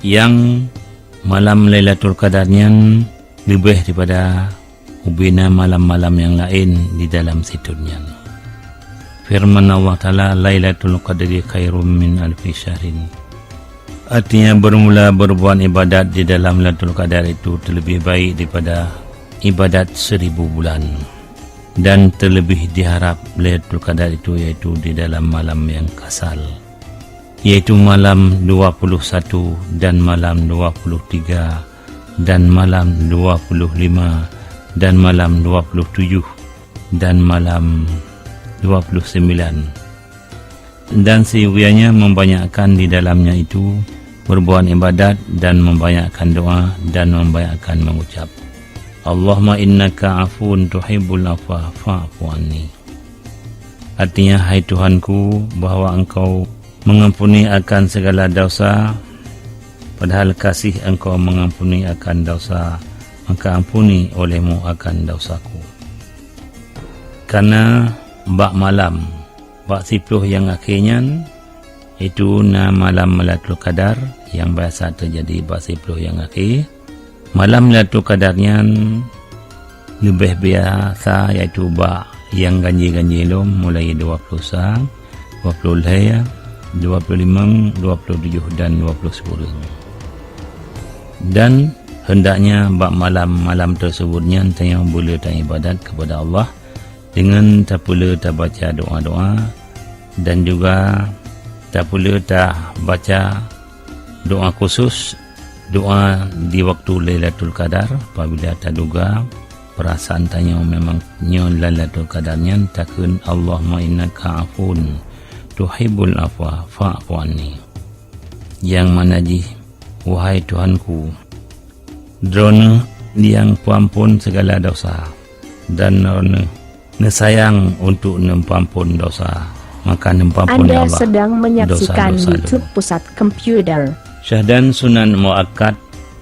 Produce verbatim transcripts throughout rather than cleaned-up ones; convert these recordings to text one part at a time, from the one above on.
Nyang malam Lailatul Qadar nyan leubeh daripada ubena malam-malam nyang laén di dalam sithon nyan. Firman Allah Taala, "Lailatul Qadri khairum min alfi syahrin." Artinya, bermula berbuat ibadat di dalam Lailatul Qadar itu terlebih baik daripada ibadat seribu bulan, dan terlebih diharap Lailatul Qadar itu yaitu di dalam malam yang kasal, yaitu malam dua puluh satu dan malam dua puluh tiga dan malam dua puluh lima dan malam dua puluh tujuh dan malam dua puluh sembilan. Dan seuyogianya membanyakkan di dalamnya itu berbuat ibadat dan membanyakkan doa dan membanyakkan mengucap, "Allahumma innaka afuwun tuhibbul afwa fa'fu anni." Artinya, "Hai Tuhanku, bahwa Engkau mengampuni akan segala dosa, padahal kasih Engkau mengampuni akan dosa, maka ampuni olehmu akan dosaku." Karena bak malam, bak siploh nyang akhé nyan, itu na malam Lailatul Qadar nyang biasa teujadi bak siploh nyang akhé. Malam Lailatul Qadar nyan leubeh biasa, yaitu bak nyang ganjil-ganjil lom, mulai dua puluh sa, dua puluh lhèe, dua puluh limong, dua puluh tujoh dan dua puluh sikureueng. Dan hendaknya bak malam-malam tersebut nyan tanyoe beuleuta ibadat kepada Allah dengan tapeuleuta baca doa-doa, dan juga tapeuleuta baca doa khusus, doa di waktu Lailatul Qadar, apabila taduga perasaan tanyoe memang nyoe Lailatul Qadar nyan, takheun, "Allahumma innaka afuwun tuhibbul afwa fa'fu anni." Nyang makna jih, "Wahai Tuhanku, Droeneueh nyang peuamphon segala dosa, dan Droeneueh neusayang untuk neupeuamphon dosa, maka neupeuamphon, ya Allah, dosa-dosa lôn." Syahdan sunat muakkad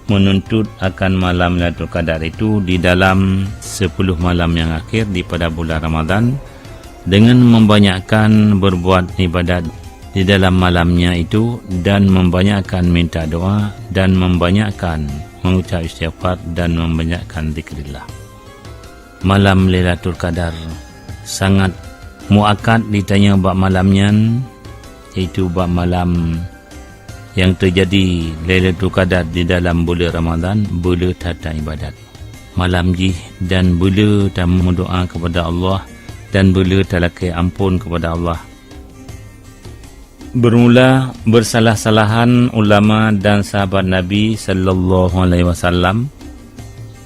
menuntut akan malam Lailatul Qadar itu di dalam sepuluh malam yang akhir daripada bulan Ramadan, dengan membanyakkan berbuat ibadat di dalam malamnya itu, dan membanyakkan minta doa, dan membanyakkan mengucap istighfar, dan membanyakkan zikrillah. Malam Lailatul Qadar sangat muakkad ditanyoe bak malam nyan, yaitu bak malam nyang teujadi Lailatul Qadar di dalam buleuen Ramadan, beuleuta ibadat malam jih, dan beuleuta meudoa kepada Allah, dan beuleuta lakée amphon kepada Allah. Bermula bersalah-salahan ulama dan sahabat Nabi sallallahu alaihi wasallam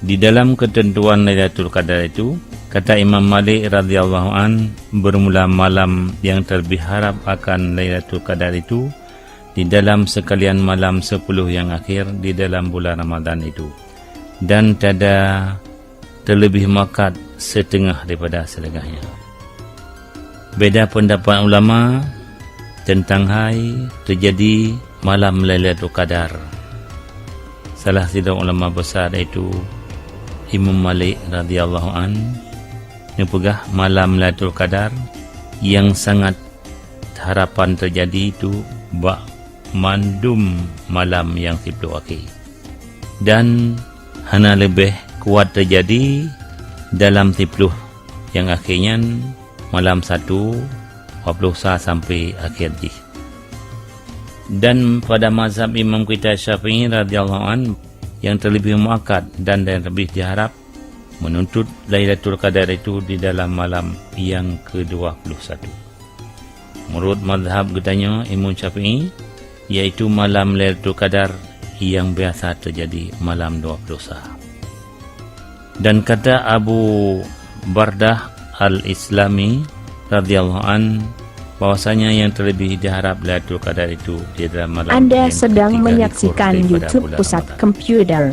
di dalam ketentuan Lailatul Qadar itu, kata Imam Malik radhiyallahu an, bermula malam yang terlebih harap akan Lailatul Qadar itu di dalam sekalian malam sepuluh yang akhir di dalam bulan Ramadan itu, dan tada terlebih muakkad seteungoh daripada seuleungahnya. Beda peundapat ulama teuntang hai teujadi malam Lailatul Qadar. Salah sidroe ulama besar, yaitu Imam Malik radhiyallahu an, neupeugah malam Lailatul Qadar nyang sangat harapan teujadi itu bak mandum malam nyang siploh akhé, dan hana leubeh kuat teujadi dalam siploh nyang akhé nyan, malam satu, dua ploh sa sampoe akhé jih. Dan pada mazhab Imam kita Syafi'i radhiyallahu an, yang terlebih muakkad dan yang lebih diharap menuntut Lailatul Qadar itu di dalam malam yang kedua puluh satu. Menurut mazhab geutanyoe Imam Syafi'i, yaitu malam Lailatul Qadar yang biasa terjadi malam dua puluh sa. Dan kata Abu Bardah Al-Islami radhiyallahu an, bahwasanya yang terlebih diharap Lailatul Qadar itu di dalam malam Anda yang sedang ketiga likur menyaksikan daripada YouTube bulan Pusat Ramadan. Komputer.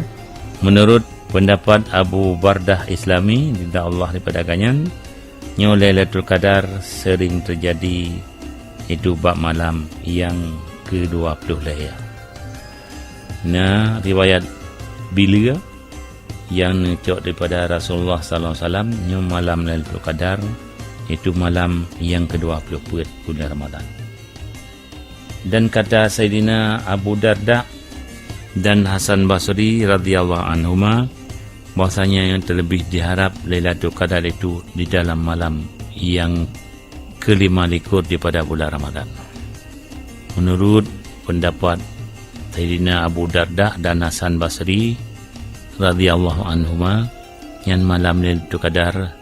Menurut pendapat Abu Bardah Islami, ridha Allah daripada gobnyan, nyoe Lailatul Qadar sering terjadi itu bak malam yang kedua puluh lhèe. Na riwayat bileue nyang neucok daripada Rasulullah sallallahu alaihi wasallam, nyoe malam Lailatul Qadar, yaitu malam nyang keudua ploh peuet bulan Ramadan. Dan kata Saidina Abu Darda dan Hasan Basri radhiyallahu anhuma, bahwasanya yang terlebih diharap Lailatul Qadar itu di dalam malam yang kelima likur daripada bulan Ramadan. Menurut pendapat Saidina Abu Darda dan Hasan Basri radhiyallahu anhuma, nyan malam Lailatul Qadar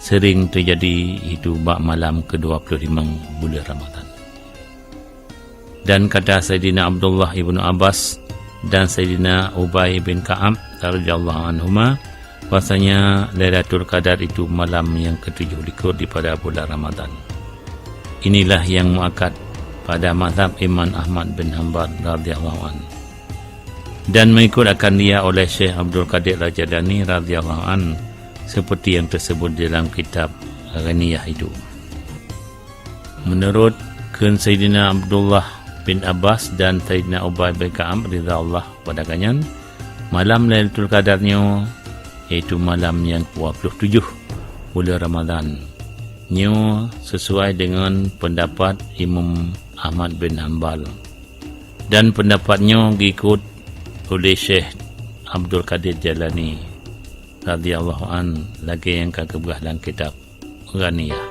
sering terjadi itu bak malam kedua puluh lima bulan Ramadan. Dan kata Saidina Abdullah ibnu Abbas dan Saidina Ubay bin Ka'ab radhiyallahu anhuma, bahwasanya Lailatul Qadar itu malam yang ketujuh likur daripada bulan Ramadan. Inilah yang muakkad pada mazhab Imam Ahmad bin Hanbal radhiyallahu anhu. Dan mengikut akan dia oleh Syekh Abdul Qadir Al-Jailani radhiyallahu anhu, seperti yang tersebut dalam kitab Ghaniyah itu. Menurut kheun Saidina Abdullah bin Abbas dan Saidina Ubay bin Ka'ab ridha Allah pada gobnyan, malam Lailatul Qadar nyoe yaitu malam nyang dua puluh tujoh bulan Ramadan. Nyoe sesuai dengan pendapat Imam Ahmad bin Hanbal. Dan pendapat nyoe geukot oleh Syekh Abdul Qadir Jailani radhiyallahu an, lagée nyang ka geupeugah lam kitab Ghaniyah.